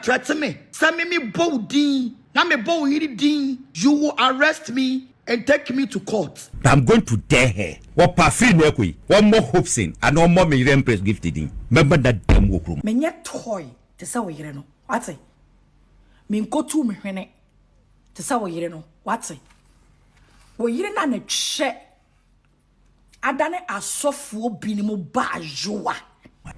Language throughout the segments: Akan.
Threaten me sɛ me me bɔ wo din na me bɔ wo yere din, you will arrest me and take me to court. I'm going to dare her. Wɔpa firi na ɛkɔ yi, wɔmmɔ Hopeson anaa ɔmmɔ me yere Empress Gift din, mɛma no ada mu wɔ kurom. Menyɛ toy te sɛ wo yere no, wate? Menkotu me hwene te sɛ wo yere no, wate? Wo yere no a ne twɛ adane asɔfoɔ binom ba ayowa.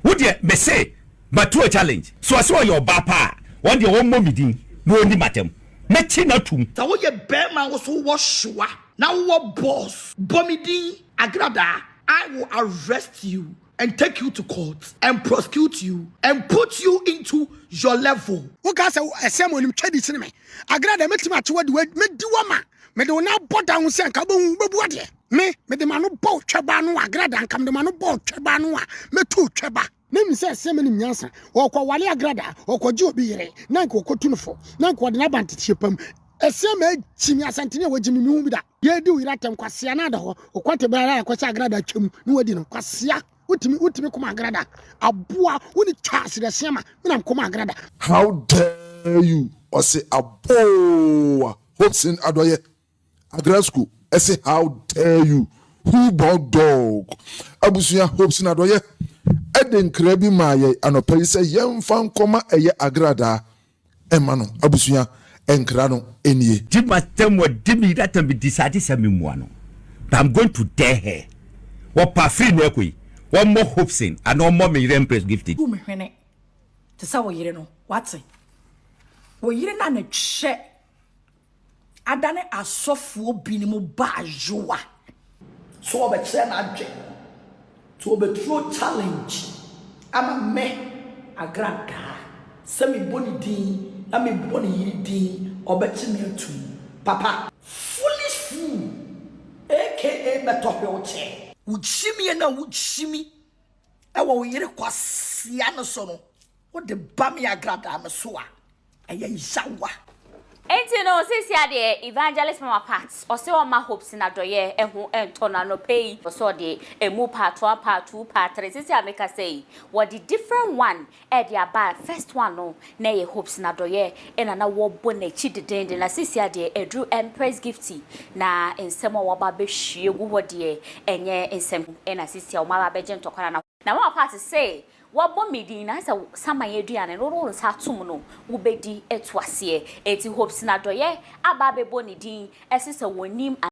Wo deɛ mese matu challenge so ɔsɛ ɔyɛ ɔbaa paa a, wɔn deɛ wɔmmɔ me din na ɔnni m'atɛm, mɛkye no atum. Sɛ woyɛ bɛrima wo so wowɔ hyewa na wowɔ balls, bɔ me din Agradaa, I will arrest you and take you to court and prosecute you and put you into your level. Woka sɛ ɛsɛ ma onim twɛ di kyene me. Agrada mɛtumi akye wadi mɛdi wama mede wo nan bɔ da ho sɛ nka wobɛhu wobɛbu adeɛ. Me mede m'ano bɔ wo twɛba no a, Agrada nka mede m'ano bɔ wo twɛba no a, mɛtu wo twɛba. Na nim sɛ ɛsɛ ma nim nyansa. Ɔkɔwale Agrada, ɔkɔgye obi yere, na nka ɔkɔtu no fo, na nka ɔde no aba nteteɛ pa mu. Ɛsɛ ma agyi me Asantene a wagyi me mehu bi da. Yɛredi wo yere atɛm, kwasea na ada hɔ. Ɔkwante bɛrɛ ara akɔhyɛ Agrada twam na wadi no. Kwasea, wotumi wotumi kɔma Agrada. Aboa, wone twa aserɛseɛ ma me na mekɔma Agrada. How dare you ɔse abooa Hopeson Adɔyɛ Agrasco ɛse how dare you who born dog Abusua Hopeson Adɔyɛ ɛde nkra bi maa yɛn anɔpa yi sɛ yɛnfa nkɔma ɛyɛ Agradaa ɛma no Abusua nkra no nie. Di m'atɛm ɔdi me yere atɛm me decide sɛ me mua no but I'm going to dare her wɔpa firi na ɛkɔ yi wɔmmɔ Hopeson anaa ɔmmɔ me yere Empress Gifty. Tu me hwene te sɛ wo yere no, wate? Wo yere no a ne twɛ adane asɔfoɔ binom ba ayowa. So ɔbɛkyerɛ n'adwen nti ɔbɛturo challenge ama me Agradaa sɛ mebɔ ne din na mebɔ ne yere din ɔbɛkye me atum papa. Foolish fool aka mɛtɔ wheelchair. Wo gyimie no a wo gyimi wɔ wo yere kwasea no so no wode ba me Agradaa me so a ɛyɛ yawa. Enti no sesia deɛ Evangelist Mama Pat ɔse ɔmma Hopes nadɔyɛ ho ntɔ no anɔpa yi ɔse ɔde ɛmu part one, part two, part three sesia a mekasa yi wɔde different one ɛde aba first one no na ɛyɛ Hopes nadɔyɛ ɛna na wɔbɔ nakyi dedenden na sesia deɛ ɛduru Empress Gifty na nsɛm a waba abɛhwie gu hɔ deɛ ɛnyɛ nsɛm ɛna sesia wɔn aba abɛgye ntɔkwa na Na mama Pat se wabɔ me din na sɛ saman aduane no wode wo nsa atom no wobɛdi atu aseɛ. Enti Hopeson Adɔeɛ aba abɛbɔ ne din ɛse sɛ wɔnim.